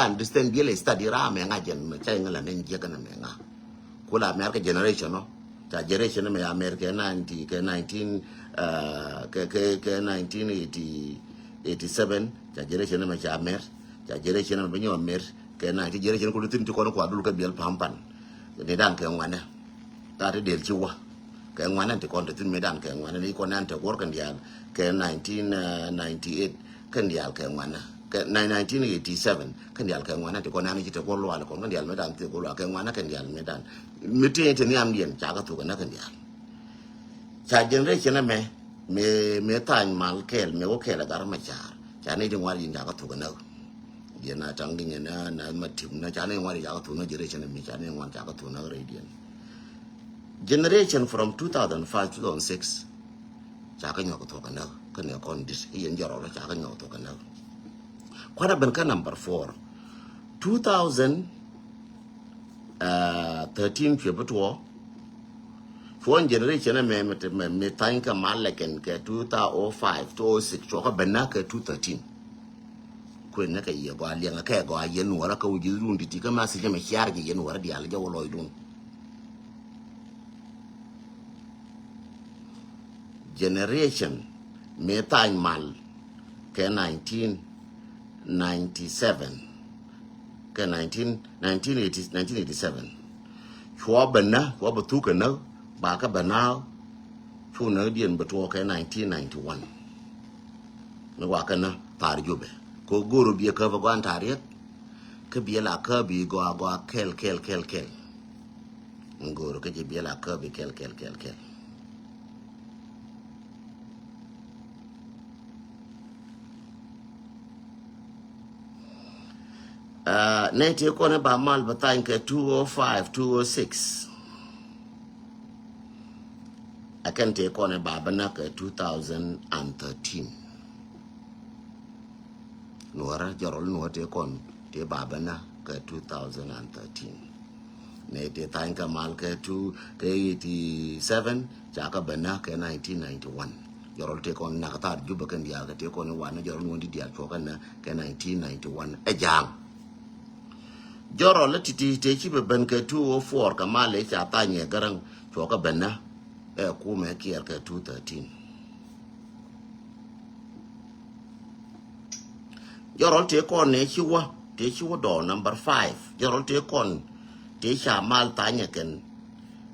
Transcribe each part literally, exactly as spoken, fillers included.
understand biɛl study ram mɛ ŋa jɛn mɛ cɛ ŋa la nɛn jiɛ kɛn mɛ ŋa. Kula America generation ɔ. Ca generation mɛ America ninety kɛ nineteen, uh, kɛ, kɛ, kɛ nineteen eighty, eighty seven. Ca generation mɛ ca mer. Ca generation mɛ bɛ nyɔ mer. Kɛ ninety generation kulu thin ti kɔn kua dul kɛ biɛl pampan. Ni dan kɛ ŋuanɛ. Taa ti del ci wa. Kɛ ŋuanɛ ti kɔn ti thin mi dan kɛ ŋuanɛ ni kɔn nan te guɔr kɛn dial kɛ nineteen ninety eight kɛn dial kɛ ŋuanɛ. Kɛ nineteen eighty seven kɛn dial kɛ ŋuanɛ ti kɔn nan ci te guɔr lual kɔn kɛn dial mi dan ti guɔr lual kɛ ŋuanɛ kɛn dial mi dan. Mi ti ti niam diɛn ca kɛ thuk kɛn kɛn dial. Ca generation mɛ mi, mi thany mal kɛl mi wä kɛl gar ma car. Ca ni di ŋuar yin ca kɛ thuk kɛn. Diɛn a taŋ di nyɛ na, na ma tim na ca ni ŋuar ca kɛ thuk na generation mi ca ni ŋuar ca kɛ thuk na rɛ diɛn. Generation from two thousand five, two thousand six. Ca kɛ nyɔk thok kɛ näk kɛ ni kɔn dit i̱ yɛn jɔrɔ la ca kɛ nyɔk thok kɛ näk. Kuat a ben kä number four. Two thousand thirteen cuɛ bi tuɔ. Cuɔn generation mɛ mɛ mɛ thany kɛ mal lɛkɛn kɛ two thousand oh five, two oh six cuɔ kɛ ben näk kɛ two thirteen. Kuën nä kɛ yɛ gɔaa liɛŋɛ kɛ gɔaa yɛn nuɔrä kä wi̱c ji̱ run ti̱ti̱ kä ma thiecä mɛ ciaar ji̱ yɛn nuɔrä diaal jɛ wä lɔcdun. Generation mëë thany mal kɛ nineteen ninety seven kɛ nineteen, nineteen eighty, nineteen eighty seven. Cuɔ bɛ nä, cuɔ bɛ thuk kɛ nä ba kä bɛ nä. Cu nä diɛn bɛ tuɔɔk kɛ nineteen ninety one. Mi wakä ni thar jubɛ ko goro biɛ kä bä guan tariek. Kä biɛ la kä bi gɔa gɔa kɛl kɛl kɛl kɛl. Goro kä jɛ biɛ la kä bi kɛl kɛl kɛl kɛl. Nɛ ti kɔn ba mal bä thany kɛ two oh five, two oh six. Ɛ kɛn tëë kɔn ɛ ba bä näk kɛ two thousand and thirteen. Nuɔrä jɔrɔl nuɔrä tëë kɔn tëë ba bä näk kɛ two thousand and thirteen. Nɛ tëë thany kɛ mal kɛ two kɛ eighty seven ca kɛ bä näk kɛ nineteen ninety one. Jɔrɔl tëë kɔn nak thar jubä kɛn diaal kɛ tëë kɔn iwan jɔrɔl nuɔrä di diaal cuɔkɛ näk kɛ nineteen ninety one ɛ ja̱a̱ŋ. Jɔrɔl ɛ ti̱ti̱ tëë ci bɛ ben kɛ two oh four kɛ mal ëë ca thany ɛ gäräŋ cuɔkɛ bɛ näk. Ɛ kumɛ kiɛɛr kɛ two thirteen. Jɔrɔl tëë kɔn nɛ ci wä tëë ci wä dɔɔ number five. Jɔrɔl tëë kɔn tëë ca mal thany ɛ kɛn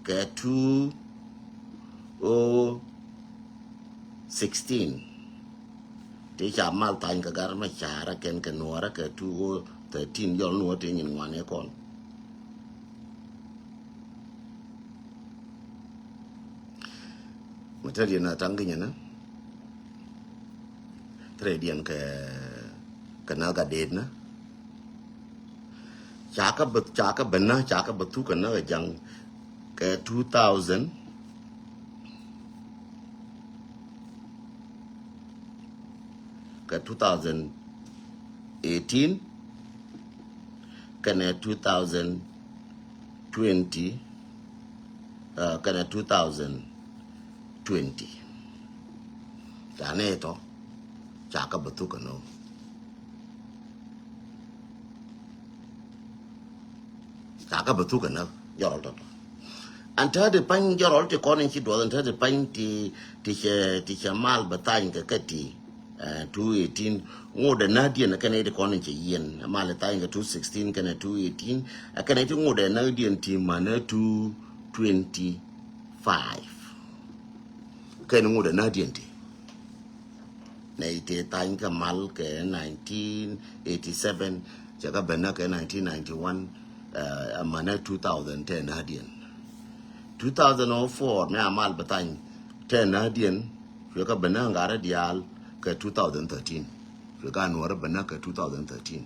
kɛ two oh sixteen. Tëë ca mal thany kɛ gar mɛ carä kɛn kɛ nuɔrä kɛ two oh thirteen jɔl nuɔrä tëë nyin ŋuan ëë kɔn. Mɛ te riɛn a taŋ ginyɛ ni te riɛn kɛ kɛ na ga det ni. Ca kä bä ca kä bä na ca kä bä thuk kɛ na ga jaŋ kɛ two thousand kɛ two thousand eighteen kɛnɛ two thousand twenty kɛnɛ two thousand twenty. Ca nɛ tɔ ca kä bä thuk kɛ nɔ. Ca kä bä thuk kɛ nɔ jɔrɔl tɔtɔ. An täti pany jɔrɔl ti kɔn in ci duɔth an täti pany ti ti cɛ ti cɛ mal bä thany kɛ kɛ ti. Two eighteen ŋot ɛ näk diɛn kɛn iti kɔn in cɛ yiɛn mal thany kɛ two sixteen kɛnɛ two eighteen. Kɛn iti ŋot ɛ näk diɛn ti manɛ two twenty five. Kɛn ŋot ɛ näk diɛn ti nɛ iti thany kɛ mal kɛ nineteen eighty seven. Cɛ kɛ bɛ näk kɛ nineteen ninety one. Amanɛ two thousand tɛ näk diɛn. Two thousand oh four mɛ amal bɛ thany tɛ näk diɛn. Cuɛ kɛ bɛ näk ŋarä diaal kɛ two thousand thirteen. Cuɛ kɛ anuɔrä bɛ näk kɛ two thousand thirteen.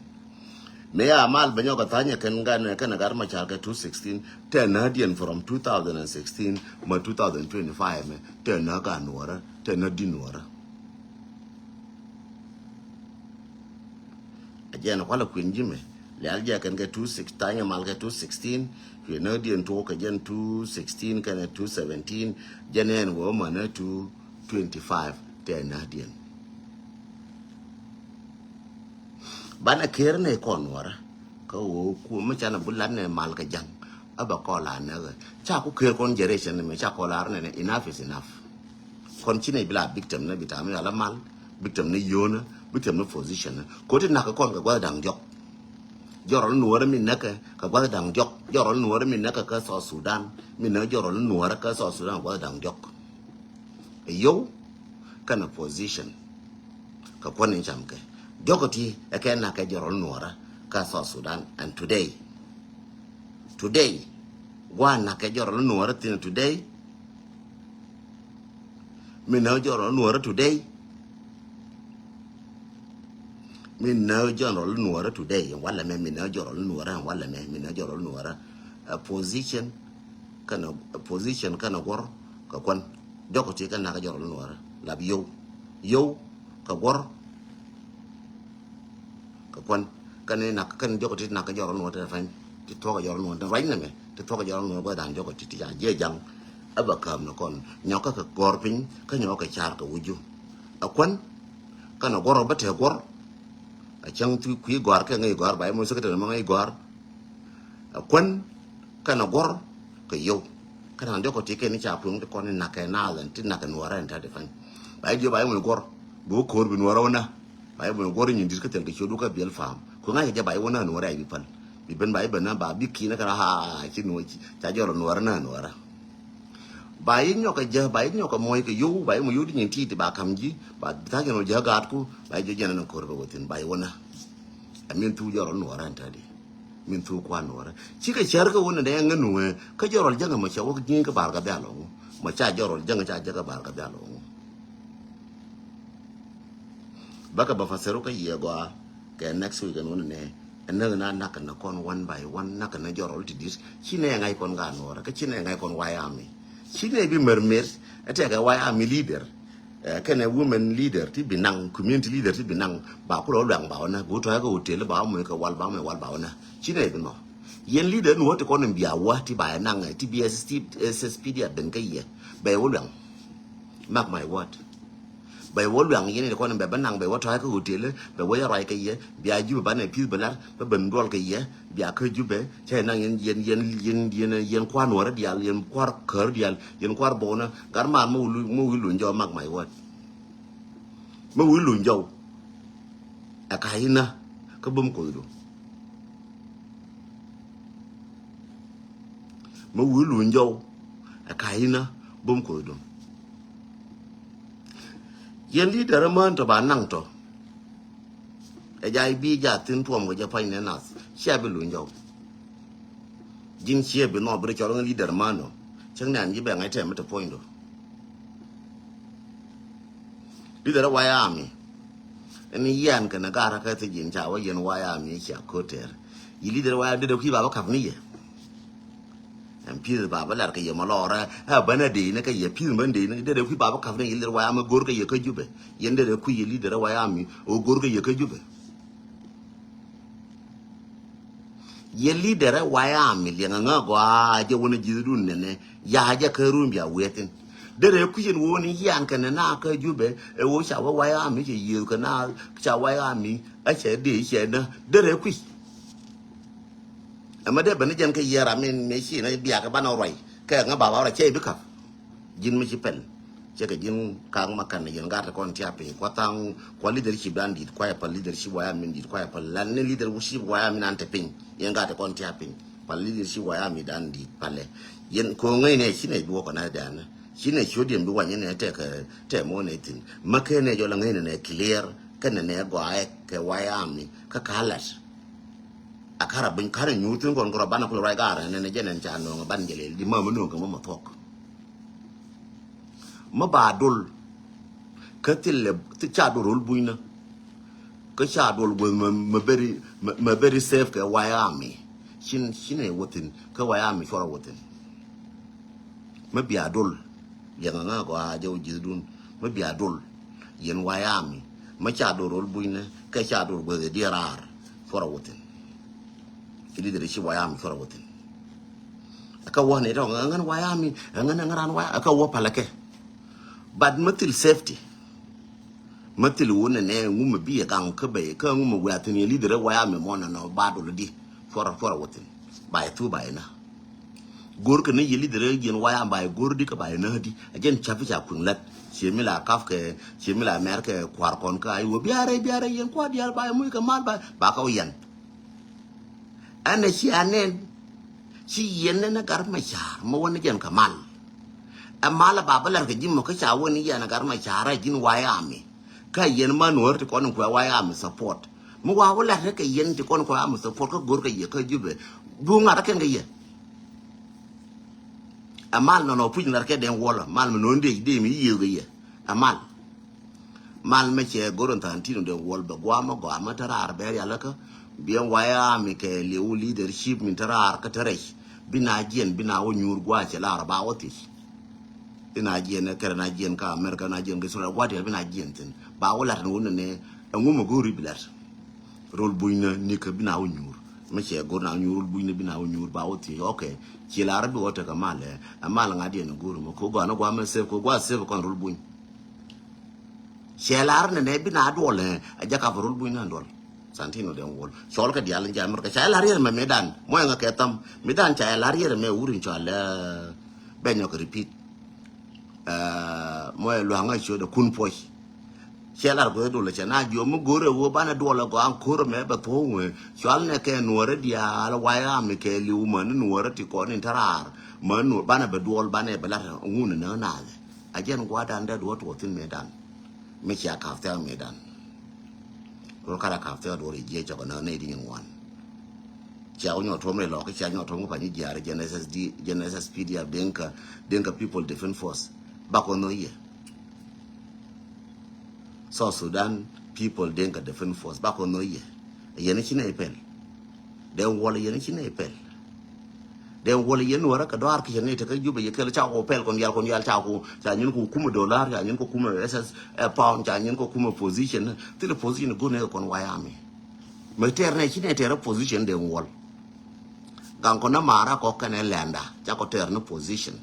Mëë amal bɛ nyɔk kɛ thany kɛn gan kɛn gat ma car kɛ two sixteen tɛ näk diɛn from two thousand and sixteen ma two thousand twenty five mɛ tɛ näk kɛ anuɔrä tɛ näk di nuɔrä. A jɛn kualɛ kui̱n ji̱ mɛ lial jɛ kɛn kɛ two six thany mal kɛ two sixteen. Cuɛ näk diɛn tuɔk kɛ jɛn two sixteen kɛnɛ two seventeen. Jɛn ɛn wä ma näk two twenty five tɛ näk diɛn. Banɛ ker nɛ kɔn nuɔrä. Kä ɣöö kuɔ mi canɛ bi lat nɛ mal kɛ ja̱ŋ. A bɛ kɔl a näk ɛ ca ku ker kɔn generation ni mɛ ca kɔl a rɛ nɛ nɛ enough is enough. Kɔn ci nɛ bi la victim ni bi tam yal a mal, victim ni yonä, victim ni position ni. Koti nak kɔn kɛ guath daŋ diɔk. Jɔrɔl nuɔrä mi näkɛ kɛ guath daŋ diɔk. Jɔrɔl nuɔrä mi näkɛ kä South Sudan. Mi näk jɔrɔl nuɔrä kä South Sudan kɛ guath daŋ diɔk. Ɛ yow kɛnɛ position. Kɛ kuɔn in cam kɛ diɔk ti ɛ kɛ nak kɛ jɔrɔl nuɔrä kä South Sudan. And today, today, gua nak kɛ jɔrɔl nuɔrä thin today. Mi näk jɔrɔl nuɔrä today. Mi näk jɔrɔl nuɔrä today. Walɛ mɛ mi näk jɔrɔl nuɔrä, walɛ mɛ mi näk jɔrɔl nuɔrä. A position kɛnɛ, a position kɛnɛ guɔr kɛ kuɔn. Diɔk ti kɛ nak kɛ jɔrɔl nuɔrä lap yow. Yow kɛ guɔr kɛ kuɔn. Kɛn nak, kɛn diɔk ti nak kɛ jɔrɔl nuɔrä tɛ fany. Ti thuɔk kɛ jɔrɔl nuɔrä tɛ ruac nɛ mɛ. Ti thuɔk kɛ jɔrɔl nuɔrä bä dan diɔk ti ti ca jiɛ jaŋ. A bä käm ni kɔn nyɔk kä kɛ gɔr piny kä nyɔk kɛ car kɛ wuju. A kuɔn kɛnɛ guɔr bä tɛ guɔr. A cäŋ ti kui̱ gɔr kɛ ŋäc gɔr ba imɔ secretary mɛ ŋäc gɔr. A kuän kɛnɛ guɔr kɛ yow. Kɛnɛ diɔk kɛ ti kɛn ca puŋ ti kɔn ni nak kɛ naath ɛn ti nak kɛ nuɔrɛ ɛn ta di pany. Ba i̱ jiɔ ba i̱ mɔ guɔr bi wä ko̱r bi nuɔrɛ wä na. Ba i̱ mɔ guɔr nyin dit kä thil kɛ ciöt wä kä biɛl pam kɛ ŋa̱c kɛ jɛ ba i̱ wä na nuɔrɛ i̱ bi päl. Bi ben ba i̱ ben na ba bi ki̱n kɛ na haa ci nuɔr ca jɔl nuɔrɛ na nuɔrɛ. Ba i̱ nyɔk kɛ jɛ ba i̱ nyɔk kɛ muɔc kɛ yow ba i̱ mɔ yow di nyin ti ti ba kam ji̱ ba tha̱a̱ŋ kɛn wä jɛ gaatku ba i̱ jiɔ jɛn ɛn ko̱r kɛ wä thin ba i̱ wä na. Ɛ min thuk jɔrɔl nuɔrɛ ɛn ta di. Min thuk kuan nuɔrɛ cikɛ cär kä wun ɛn dee ŋän nuɛ kä jɔrɔl jäŋ ɛmɔ cɛ wä ji̱ kä bar kä dhial ɔŋu. Mɔ ca jɔrɔl jäŋ ca jɛ kä bar kä dhial ɔŋu. Bäkɛ bä fasɛru kä yiɛ gɔaa kɛ next week ɛn wun ɛnɛ. Ɛn näk na nak kɛn kɔn one by one nak kɛn jɔrɔl ti dit ci nɛ ŋa̱c kɔn gaa nuɔrɛ kä ci nɛ ŋa̱c kɔn wayami. Ci nɛ bi mɛr mɛr ɛ tɛkɛ wayami leader. Ɛ kɛnɛ women leader ti bi naŋ, community leader ti bi naŋ ba kulɔ luaŋ ba wä na bi wä tɔ̱ kɛ hotel ba wä mɔ kɛ wal ba wä mɔ wal ba wä na. Ci nɛ bi nɔ yɛn leader ni wä ti kɔn in bia wä ti ba yɛ naŋ ti bi S S P, S S P D a ben kä yɛ bɛ wä luaŋ. Mark my word. Bɛ wä luaŋ yɛn in kɔn in bɛ bä naŋ bɛ wä tɔ̱ kɛ hotel bɛ wä yɛ ruac kɛ yɛ bia ji̱ bɛ ba nɛ pi̱th bɛ lar bɛ ben duɔl kɛ yɛ. Bia kä Jubɛ cɛ naŋ yɛn yɛn yɛn yɛn yɛn yɛn kua̱r nuɔrä diaal yɛn kua̱r kär diaal yɛn kua̱r boknä. Gat man mä wi̱i̱ luny jɔw mark my word. Mä wi̱i̱ luny jɔw ɛ ka inä kä bum kuthdu. Mä wi̱i̱ luny jɔw ɛ ka inä bum kuthdu. Yɛn leader män tɔ ba naŋ tɔ. Ɛ jay bi ja thin tuɔm kɛ jɛ pany nɛ nath cia bi luny jɔw. Ji̱n cia bi nɔ bi ri cɔl ŋä leader män ɔ cäŋ nɛn ji̱ bɛ ŋa̱c tɛm mi te puɔ̱nydu. Leader ɛ wayami ɛn yian kɛn ɛ gar kä thi ji̱n ca wä yɛn wayami cia ko̱tɛr. Yi leader wayami dee dee kui̱ ba bä kap ni yɛ. Ɛn pi̱th ba bä lar kɛ yɛ ma lɔrɛ ɛ bänä dee ni kɛ yɛ pi̱th bän dee ni dee dee kui̱ ba bä kap ni yɛ leader wayami go̱r kɛ yɛ kä Jubɛ. Yɛn dee dee kui̱ yɛ leader wayami o go̱r kɛ yɛ kä Jubɛ. Yɛ leader ɛ wayami liɛŋ ɛ ŋä gɔaa jɛ wänä ji̱thdun nɛnɛ. Ya jɛ kä run bia wethin. Derɛ kui̱cin woni yian kɛnɛ na kä Jubɛ ɛ wo ca wä wayami cɛ yiëth kɛ na ca wayami. A cɛ dee cɛ na derɛ kui̱c. Ɛmɛ dee beni jɛn kä yiɛra min mi ci na biak banɛ ruac kɛ ŋä baba ruac cɛ bi kap. Ji̱n mi ci pɛl cɛ kɛ ji̱n kaŋ ma kan yɛn gat kɔn tia piny kua thaŋ kua leadership dan dit kua yɛ pal leadership waya min dit kua yɛ pal lan ni leadership waya min an te piny yɛn gat kɔn tia piny pal leadership waya mi dan dit palɛ. Yɛn ko ŋäy nɛ ci nɛ bi wä kɔn a dan ci nɛ ci odiɛm bi wany nɛ tɛ kɛ tɛ mo nɛ thin ma kɛ nɛ jɔ la ŋäy nɛ nɛ clear kɛ nɛ nɛ gɔaa kɛ waya mi kɛ kalat. A kara biny kara nyuur thin kɔn kura banɛ kul ruac gar nɛ nɛ jɛ nɛ ca nɔŋ ban jɛ lel di ma mi nɔŋ kɛ ma ma thuɔk. Mi ba dol kä thilɛ ca dol rol bunyna. Kä ca dol gueth ma very ma very safe kɛ wayami. Cin cin ɛ wä thin kä wayami cuɔr ɛ wä thin. Mi bia dol liɛŋ ŋä gɔaa jɛ wä ji̱thdun mi bia dol. Yɛn wayami mi ca dol rol bunyna kɛ ca dol gueth ɛ diɛ raar cuɔr ɛ wä thin. Ci leadership wayami cuɔr ɛ wä thin. Kä wä ni tɔŋ ɛ ŋän wayami ɛ ŋän ɛ ŋän ran wayami kä wä palä kɛ. But mä thil safety mä thil wun nɛ nɛ ŋum bi ɛ gaŋ kä bɛ kä ŋum wɛ thin yɛ leader wayami mɔ nɛ nɔ ba dol di. cuɔrɛ cuɔrɛ wä thin. Ba yɛ thu ba yɛ na. Go̱r kɛ ni yɛ leader jiɛn waya ba yɛ go̱r di kä ba yɛ na di. A jɛn capi ca kuiŋ lat. Ciɛ mi la kaf kɛ, ciɛ mi la mɛr kɛ kua̱r kɔn kä ay wä biarɛ biarɛ yɛn kua̱r diaal ba yɛ muc kɛ mal ba, ba kä wä yɛn. Ɛn ɛ cia nɛn ci yɛn nɛn ɛ gat mɛ ca̱r mɛ wä ni jɛn kɛ mal. Ɛ mal ɛ ba bä lɛr kɛ ji̱ mɔ kä ca wä ni yɛn ɛ gat mɛ ca̱r ɛ ji̱n waya mi. Kä yɛn ma nuɔ̱ɔ̱r ti kɔn in kuɛ waya mi support. Mi wa wä lɛr kɛ yɛn ti kɔn kuɛ ami support kä go̱r kɛ yɛ kä Jubɛ. Bi wä ŋa̱t ɛ kɛn kɛ yɛ. Ɛ mal nɔnɔ puc ŋa̱t kɛ Dɛŋ Wuɔl ɛ mal mi no̱o̱n dee dee mi yiëë kɛ yɛ. Ɛ mal. Mal mɛ cɛ go̱r in than tin Dɛŋ Wuɔl bɛ guamä guamä te raar bɛ rial kä. Biɛn waya mi kɛ liw leadership min te raar kä te rɛc. Bi na jiɛn bi na wä nyuur gua̱a̱ cɛ lar ba wä thiec. Bi na jiɛn kɛrɛ na jiɛn kä America na jiɛn kä Israel gua̱a̱ diɛl bi na jiɛn thin. Ba wä lat ni wä nɛnɛ ɛŋu mɛ go̱o̱ri bi lat. Rol buny na ni kä bi na wä nyuur. Mɛ cɛ go̱r na wä nyuur rol buny na bi na wä nyuur ba wä thiec. Ok. Ci lar bi wä tekɛ mal ɛ. Ɛ mal ŋa̱ diɛn go̱o̱ri mɛ ko gɔaa ni gua̱a̱ mɛ save ko gua̱a̱ save kɔn rol buny. Cɛ lar nɛnɛ bi na duɔl ɛ a jɛ kap rol buny na duɔl. Santino Dɛŋ Wuɔl cɔl kɛ dial in jɛ America ca lar yɛr mɛ mi dan mɔ ɛŋɛ kɛ tham mi dan ca lar yɛr mɛ wur in cɔal ɛ bɛ nyɔk repeat. Ɛ mɔ ɛ luaŋ a ciöt ɛ kun puɔc. Cɛ lar gueth dol cɛ na jiɔ mi go̱r ɛ wä banɛ duɔl ɛ gɔaŋ ko̱r mɛ bɛ thuɔ̱k wee cɔal nɛ kɛ nuɔrɛ diaal waya mi kɛ liw mɛ ni nuɔrɛ ti kɔn in te raar mɛ nuɔr banɛ bɛ duɔl banɛ bɛ lar ŋun ɛ nä naath. A jɛn gua̱dan dee duɔt wä thin mɛ dan. Mi cia ka̱p thiak mɛ dan. Rol kara ka̱p thiak duɔr i̱ jiɛ cɔk nä nɛy di nyin wan. Cia wä nyɔk tuɔm rɛ lɔk cia nyɔk tuɔm kä pany jiaar jɛn S S D jɛn S S P D F Dinka Dinka People Defense Force. Bak wä nhɔ yɛ. South Sudan People Dinka Defense Force bak wä nhɔ yɛ. Yɛn ci nɛy pɛl. Dee wal yɛn ci nɛy pɛl. Dee wal yɛn wärä kɛ dɔaar ki cɛ nɛy tekä Jubɛ yɛ kɛl ca kɔ pɛl kɔn yal kɔn yal ca kɔ ca nyin kɔ kumɛ dollar ca nyin kɔ kumɛ S S pound ca nyin kɔ kumɛ position. Thilɛ position go̱n nɛ kɛ kɔn wayami. Mɛ tɛɛr nɛ ci nɛy tɛɛr position dee wal. Gaŋ kɔn nɛ maara kɔ kɛnɛ lɛnda ca kɔ tɛɛr ni position.